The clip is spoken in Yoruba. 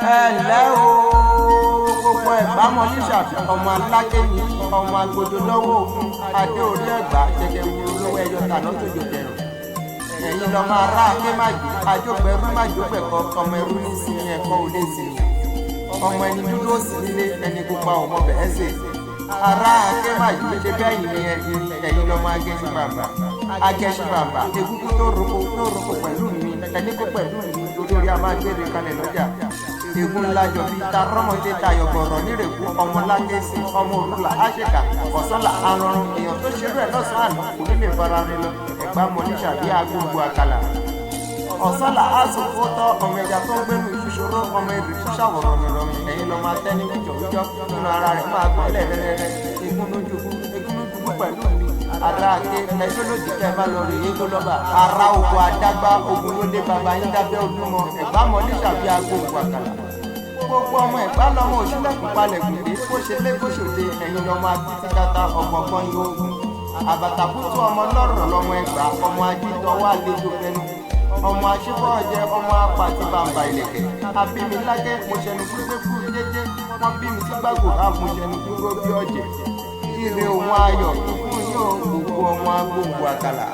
Ẹ ǹlẹ́ o, gbogbo Ẹ̀gbá mọ níṣàbí, ọmọ aláké ní ọmọ agbódo lọ́wọ́ òkun adé orí Ẹ̀gbá jẹjẹ wúru lówó ẹyọ tàná tójó tẹrùn. Ẹ̀yin lọ́mọ ará aké májò àjọpẹ̀rú májòpẹ̀kọ, ọmọ ẹrú ní sinmi ẹ̀kọ́ òde sinmi, ọmọ ẹni dúdú ó sì nílé ẹni pupa ọmọ bẹ̀ẹ́ sè. Ará aké májò ṣe bẹ́yìn ni ẹ̀yin, ẹ̀yin lọ́mọ agẹ́sí bàbà, agẹ́sí bàbà egúngún tó roko tó roko pẹ̀lú mi, ẹni kó pẹ̀lú mi lórí a máa gbére kalẹ̀ lọ́jà. Egun ńlá jọ̀bí ta rọ́mọdé tayọ̀ gbọ̀rọ̀ nírèkú, ọmọ lákèsí, ọmọ òrùlà àṣekà ọ̀sánlà arọrùn èèyàn tó ṣerú ẹ̀ lọ́sàn-án àná kò ní lè fara rin lọ. Ẹ̀gbá mọ níṣàbí agbóngbò àkàlà ọ̀sánlà àsòfò tọ́ ọmọ ẹja tó ń gbénu ìṣòro, ọmọ ebè ṣíṣàwọ̀ rọ̀mìrọ̀mì. Ẹ̀yin lọ́mọ atẹ́ni wíjọ́wíjọ́ nínú ara rẹ̀ máa gbọ́n lẹ́rẹ́rẹ́rẹ́. Egun lójúkú, egun lójúkú pẹ̀lú mi. Ara ake ẹjọ́ lòdì tẹ́ ẹ bá lọ rè é gbólọ́ba. Ara oko adágbá ogun ló lé baba yín dábẹ́ Olúmọ. Ẹ̀gbá mọ níṣàbí agbóngbò àkàlà. Gbogbo ọmọ Ẹ̀gbá lọmọ òṣìlẹ̀kùn palẹ̀kùn dé, bó ṣe lé bó ṣòde. Ẹ̀yin lọmọ akitigbata ọ̀gbọ̀ngbọ̀n yóò gùn àbàtàkùtù, ọmọ lọ́rọ̀ lọmọ Ẹ̀gbá, ọmọ ajítọwọ́ àlejò fẹnu, ọmọ aṣífọ́ọ̀jẹ, ọmọ apàtì bàǹbà ìlẹ̀kẹ̀. Abímilákẹ́ mo ṣẹnu pípé kú jẹ́jẹ́, wọ́n bí mi sí gbàgbó mo ṣẹnu dúró bí ọ̀jẹ̀. Ire òun ayọ̀ fún yóò gbogbo ọmọ agbóngbò àkàlà.